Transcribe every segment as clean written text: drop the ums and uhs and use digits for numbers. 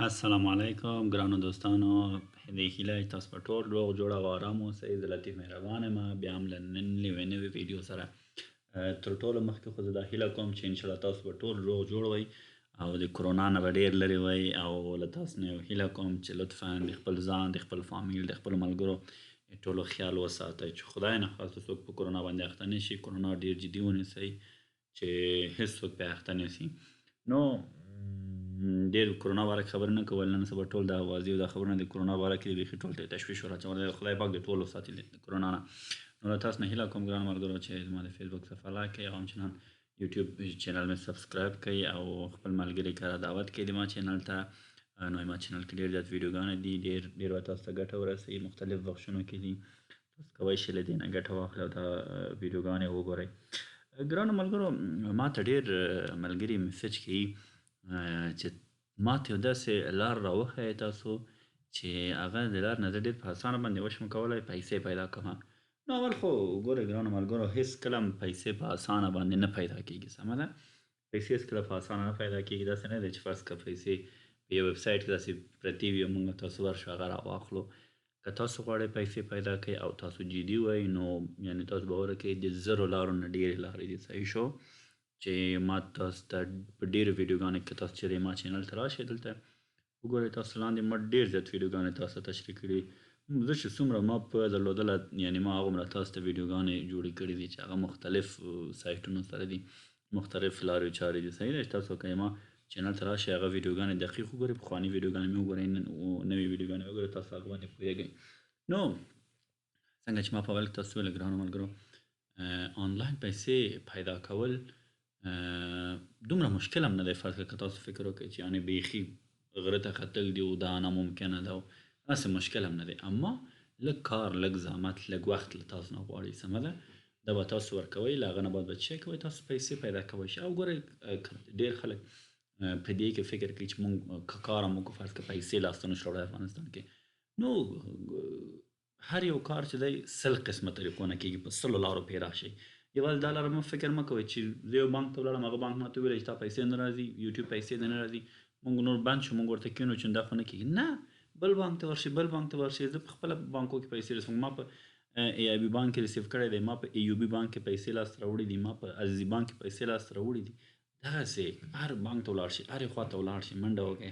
السلام علیکم ګرانو دوستانو، په دې هیله چې تاسو به ټول روغ جوړ او آرام اوسئ. زه لطیف مهربان یم، بیا هم له نن یوې نوې ویډیو سره. تر ټولو مخکې خو زه دا هیله کوم چې انشاءالله تاسو به ټول روغ جوړ وئ او د کرونا نه به ډېر لرې وئ. او له تاسو نه یو هیله کوم چې لطفا د خپل ځان، د خپل فامیل، د خپلو ملګرو ټولو خیال وساتئ چې خدای نخواسته څوک په کرونا باندې اخته نه شي. کرونا ډېر جدي ونیسئ چې هېڅوک پرې اخته نه شي. نو ډېر کرونا باره کې خبرې نه کول، نن سبا ټول د اوازې او دا خبرونه د کرونا باره کې بیخي ټول ته تشویش ور اچولی دی. خدای پاک دې ټول وساتي د کرونا نه. نو له تاسو نه هیله کوم ګران ملګرو چې زما د فیسبوک صفحه لایک کړئ او همچنان یوټیوب چینل مې subscribe کړئ او خپل ملګري کره دعوت کړئ د ما چینل ته. نو ما چینل کې ډېر زیات ویډیوګانې دي، ډېر ډېر به تاسو ته ګټه ورسوي، مختلف بخشونو کې دي، تاسو کوی شئ له دې نه ګټه واخلئ او دا ویډیوګانې وګورئ. ګرانو ملګرو، ما ته ډېر ملګري message کوي چې ما ته یو داسې لار راوښیئ تاسو چې هغه د لار نه زه ډېر په اسانه باندې وشم کولی پیسې پیدا کړم. نو اول خو ګورئ ګرانو ملګرو، هېڅ کله هم پیسې په اسانه باندې نه پیدا کېږي، سمه ده؟ پیسې هېڅکله په اسانه نه پیدا کېږي. داسې نه دی چې فرض کړه پیسې په یو ویب سایټ کې داسې پرتې وي او موږ تاسو ورشو هغه راواخلو. که تاسو غواړئ پیسې پیدا کړئ او تاسو جدي وئ، نو یعنې تاسو باور وکړئ د زرو لارو نه ډېرې لارې دي، صحیح شو؟ چې ما تاسو ته په ډېرو ویډیوګانو کې، تاسو چېرې ما چینل ته راشئ دلته وګورئ، تاسو لاندې ما ډېر زیات ویډیوګانې تاسو ته تشریح کړي. زه چې څومره ما پوهه درلودله، یعنې ما هغومره تاسو ته ویډیوګانې جوړې کړې دي چې هغه مختلف سایټونو سره دي، مختلف لارې چارې دي، صحیح ده؟ چې تاسو که ما چینل ته راشئ هغه ویډیوګانې دقیق وګورئ، پخوانۍ ویډیوګانې مې وګورئ، نوې ویډیوګانې وګورئ، تاسو هغه باندې پوهېږئ. نو څنګه چې ما په اول کې تاسو وویل ګرانو ملګرو، آنلاین پیسې پیدا کول دومره مشکل هم نه دی. فرض کړه که تاسو فکر وکړئ چې یعنې بیخي غره ته ختل دي او دا ناممکنه ده، داسې مشکل هم نه دی، اما لږ کار، لږ زحمت، لږ وخت له تاسو نه غواړي، سمه ده؟ دا به تاسو ورکوئ، له هغه نه بعد به څه کوئ؟ تاسو پیسې پیدا کوئ شئ. او ګورئ ډېر خلک په دې کې فکر کوي چې مونږ که کار هم وکړو، فرض کړه پیسې لاسته نه شو راوړی افغانستان کې، نو هر یو کار چې دی 100 قسمه طریقو نه کېږي، په 100 لارو پرې راشئ. یوازې دا لاره مه فکر مه کوئ چې زه یو بانک ته ولاړم، هغه بانک ماته وویل چې تا پیسې نه راځي، یوټیوب پیسې دې نه راځي، مونږ نور بند شو، مونږ ورته کښېنو چې دا خو نه کېږي. نه، بل بانک ته ورشئ، بل بانک ته ورشئ. زه په خپله بانکو کې پیسې رسوم، ما په ای آی بي بانک کې receive کړی دی، ما په ای یو بي بانک کې پیسې لاسته راوړي دي، ما په عزیزي بانک کې پیسې لاسته راوړي دي. دغسې هر بانک ته ولاړ شئ، هرې خوا ته ولاړ شئ، منډه وکړئ،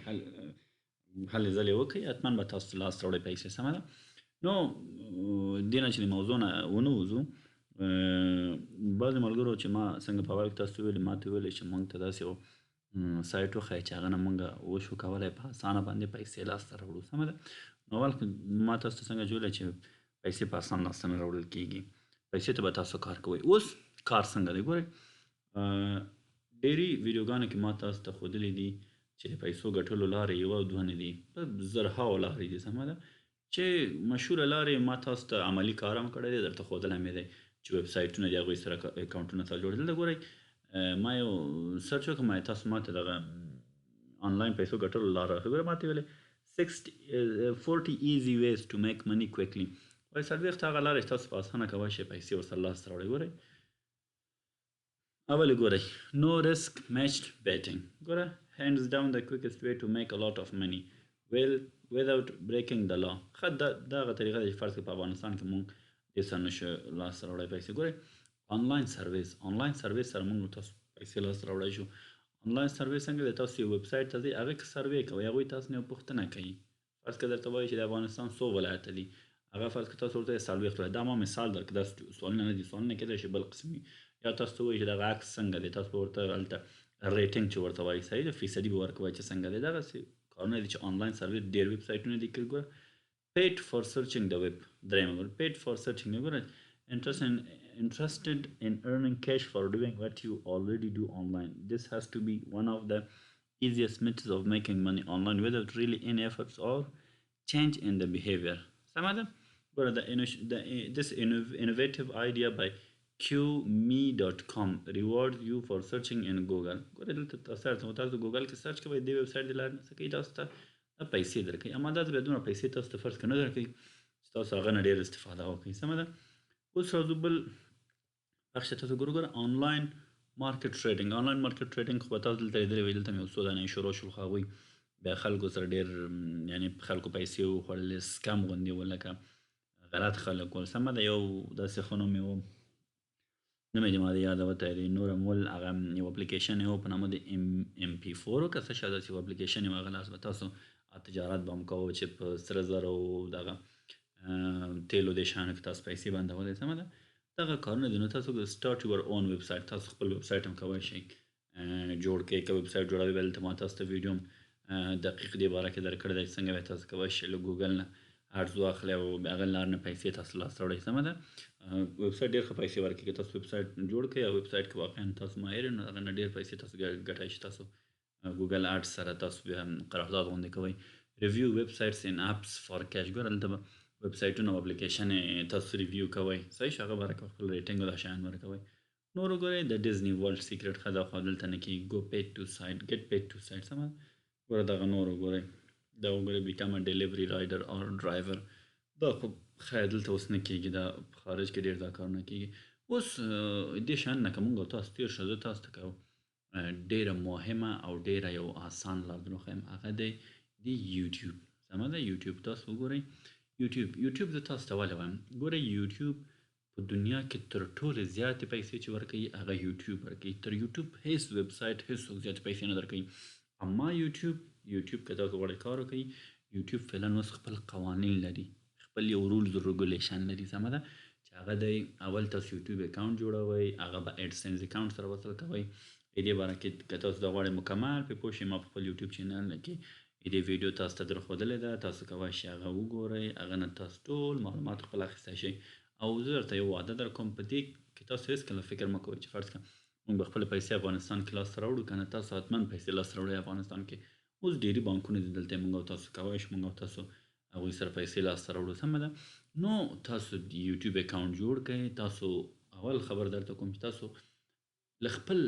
هلې ځلې وکړئ، حتما به تاسو لاسته راوړئ پیسې، سمه ده؟ نو دې نه چې د موضوع نه ونه وځو، بعضې ملګرو چې ما څنګه په اول کې تاسو ویلې، ما ته ویلې چې موږ ته داسې یو سایټ وښیه چې هغه نه موږ وشو کولی په اسانه باندې پیسې لاسته راوړو، سمه ده؟ نو اول ما تاسو ته څنګه جوړه چې پیسې په اسانه لاسته نه راوړل کېږي، پیسې ته به تاسو کار کوئ. اوس کار څنګه دی؟ ګورئ ډېری ویډیوګانو کې ما تاسو ته ښودلې دي چې د پیسو ګټلو لارې یوه او دوه نه دي، په زرهاوو لارې دي، سمه ده؟ چې مشهوره لارې ما تاسو ته عملي کار هم کړی دی، درته ښودلی مې دی چې ویب سایټونه دي هغوی سره اکاونټونه سره جوړ. دلته ګورئ ما یو search وکړ، ما تاسو ما ته دغه آنلاین پیسو ګټلو لاره راښیه. ګوره ما ته ویلې 40 easy ways to make money quickly. وایي 40 هغه لارې چې تاسو په اسانه کوی شئ پیسې ورسره لاسته راوړئ. ګورئ اول ګورئ no risk matched betting. ګوره hands down the quickest way to make a lot of money well without breaking the law. ښه دا هغه طریقه ده چې فرض کړه په افغانستان کې مونږ دې سره نه شو لاسته راوړی پیسې. ګورئ آنلاین سرویس، آنلاین سرویس سره مونږ تاسو پیسې لاسته راوړی شو. آنلاین سرویس څنګه دی؟ تاسو یو ویب سایټ ته ځئ، هغه کې survey کوئ، هغوی تاسو نه یو پوښتنه کوي. فرض کړه درته وایي چې د افغانستان څو ولایته دي، هغه فرض کړه تاسو ورته 40 ولایت، دا ما مثال درکړ، دا سوالونه نه دي، سوالونه کېدای شي بل قسم وي. یا تاسو ته وایي چې دغه عکس څنګه دی، تاسو به ورته هلته rating چې ورته وایي، صحیح ده، فیصدي به ورکوي چې څنګه دی. دغسې کارونه دي چې آنلاین survey ډېر ویب سایټونه دي. ګوره paid for searching the web، درېیمه ګوره paid for searching. ګوره interested in earning cash for doing what you already do online. This has to be one of the easiest methods of making money online without really any efforts or change in the behavior. سمه ده؟ ګوره this innovative idea by qme.com rewards you for searching in Google. ګوره دلته تاسو ګوګل کې search کوئ، دې ویب سایټ د لارې نه څه کوي، تاسو ته پیسې درکوي، اما دا بیا دومره پیسې تاسو ته فرض کړه نه درکوي چې تاسو هغه نه ډېر استفاده وکړئ، سمه ده؟ اوس راځو بل بخش ته. تاسو ګورو ګوره آنلاین مارکیټ ټریډینګ. آنلاین مارکیټ ټریډینګ خو به تاسو دلته لیدلی وي، دلته مې یو څو دانې شروع شول، خو هغوی بیا خلکو سره ډېر یعنی خلکو پیسې وخوړلې، scam غوندې و، لکه غلط خلک ول. سمه ده، یو داسې ښه نوم یې و، نوم یې ما د یاده وتی دی، نور هم ول. هغه یو اپلیکیشن یې و په نامه د MP4 که څه شی، داسې یو اپلیکیشن یې و، هغه لاس به تاسو تجارت به هم کوو چې په سره زرو دغه تیلو دې شیانو کې تاسو پیسې بندولې. سمه ده، دغه کارونه دي. نو تاسو start your own website، تاسو خپل ویب سایټ هم کولی شئ جوړ کړئ. که ویب سایټ جوړوئ، دلته ما تاسو ته ویډیو هم دقیق دې باره کې درکړی دی چې څنګه به تاسو کولی شئ له ګوګل نه ads واخلئ او هغه لار نه پیسې تاسو لاسته راوړئ. سمه ده، ویب سایټ ډېر ښه پیسې ورکوي. که تاسو ویب سایټ جوړ کړئ او ویب سایټ کې واقعا تاسو ماهر یئ، نو هغه نه ډېر پیسې تاسو ګټای شئ. تاسو ګوګل ads سره تاسو بیا قرارداد غوندې کوئ. Review websites and apps for cash، ګوره دلته به ویب سایټونه او اپلیکیشن تاسو review کوئ. صحیح شو، هغه باره کې خپل rating او دا شیان ورکوئ. نور وګورئ د Disney World secret ښه ده، خو دلته نه کېږي. Go paid to site، get paid to site. سمه ده، ګوره دغه نور وګورئ، دا وګورئ become a delivery rider or driver، دا خو خیر دلته اوس نه کېږي، دا په خارج کې ډېر دا کارونه کېږي. اوس دې شیان نه که مونږ او تاسو تېر شو، زه تاسو ته که ډېره مهمه او ډېره یو آسان لار در وښیم، هغه دی د یوټیوب. سمه ده، یوټیوب تاسو وګورئ. یوټیوب زه تاسو ته ولې وایم؟ ګورئ یوټیوب په دنیا کې تر ټولو زیاتې پیسې چې ورکوي هغه یوټیوب ورکوي. تر یوټیوب هیڅ ویب سایټ هیڅ څوک زیاتې پیسې نه درکوي. اما یوټیوب که تاسو غواړئ کار وکړئ، یوټیوب فعلا اوس خپل قوانین لري، خپل یو rules regulation لري. سمه ده، چې هغه دی اول تاسو یوټیوب account جوړوئ، هغه به AdSense account سره وصل کوئ. دې باره کې که تاسو دا غواړئ مکمل پرې پوه شئ، ما په خپل یوټیوب channel کې دې ویډیو تاسو ته درښودلې ده، تاسو کولی شئ هغه وګورئ، هغه نه تاسو ټول معلومات خپل اخیستی شئ. او زه درته یو وعده درکوم، په دې کې تاسو هېڅکله فکر مه کوئ چې فرض کړه موږ به خپلې پیسې افغانستان کې لاسته راوړو، که نه تاسو حتما پیسې لاسته راوړئ افغانستان کې. اوس ډېری بانکونه دي دلته، موږ او تاسو کولی شو موږ او تاسو هغوی سره پیسې لاسته راوړو. سمه ده، نو تاسو یوټیوب account جوړ کړئ. تاسو اول خبر درته کوم چې تاسو له خپل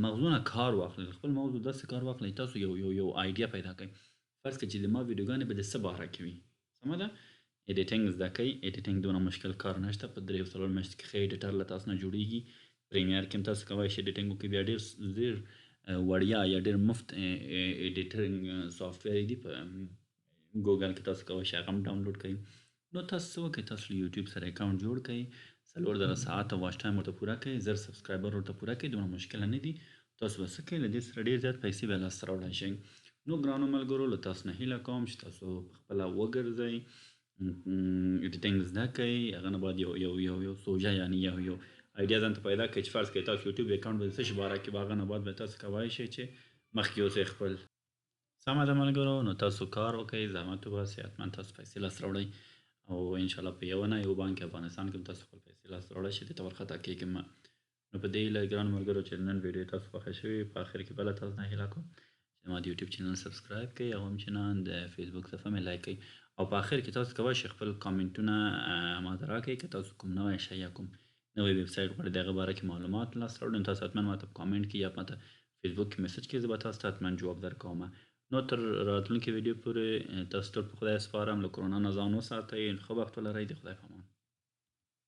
مغزونه کار واخلئ، له خپل مغزو داسې کار واخلئ تاسو یو یو یو idea پیدا کړئ. فرض کړئ چې د ما ویډیوګانې به د څه باره کې وي. سمه ده، editing زده کړئ. editing دونه مشکل کار نشته، په درې څلور میاشتو کې ښه editor له تاسو نه جوړېږي. Premiere کې هم تاسو کولی شئ editing وکړئ. بیا ډېر ډېر وړیا یا ډېر مفت editing software دي په ګوګل کې، تاسو کولی شئ هغه هم download کړئ. نو تاسو څه وکړئ، تاسو له یوټیوب سره account جوړ کړئ، 4000 ساعته watch time ورته پوره کړئ، 1000 subscriber ورته پوره کړئ، دومره مشکله نه دي. تاسو به څه کوئ، له دې سره ډېر زیات پیسې به لاسته راوړی شئ. نو ګرانو ملګرو، له تاسو نه هیله کوم چې تاسو په خپله وګرځئ، editing زده کړئ، هغه نه بعد یو یو یو یو سوژه یعنی یو یو idea ځان ته پیدا کړئ چې فرض کړئ تاسو یوټیوب account به د څه شي باره کې به، هغه نه بعد به تاسو کولی شئ چې مخکې اوسئ خپل. سمه ده ملګرو، نو تاسو کار وکړئ، زحمت وباسئ، حتما تاسو پیسې لاسته راوړئ او انشاءالله په یو نه یو بانک افغانستان کې هم تاسو خپل پیسې لاسته راوړی شئ، دې ته ورخطا کېږئ مه. نو په دې هیله ګرانو ملګرو چې نن ویډیو تاسو خوښه شوې، په آخر کې بله تاسو نه هیله کوم چې ما د یوټیوب channel subscribe کړئ او همچنان د فیسبوک صفحه مې like کړئ. او په آخر کې تاسو کولی شئ خپل کامنټونه ما ته راکړئ، که تاسو کوم نوی شی یا کوم نوی ویب سایټ غواړئ د هغه باره کې معلومات لاسته راوړئ، نو تاسو حتما ما ته په کامنټ کې یا ما ته فیسبوک کې message کړئ، زه به تاسو ته حتما جواب درکوم. نو تر راتلونکې ویډیو پورې تاسو ټول په خدای سپارم، له کرونا نه ځان وساتئ، ښه وخت ولرئ، د خدای په امان.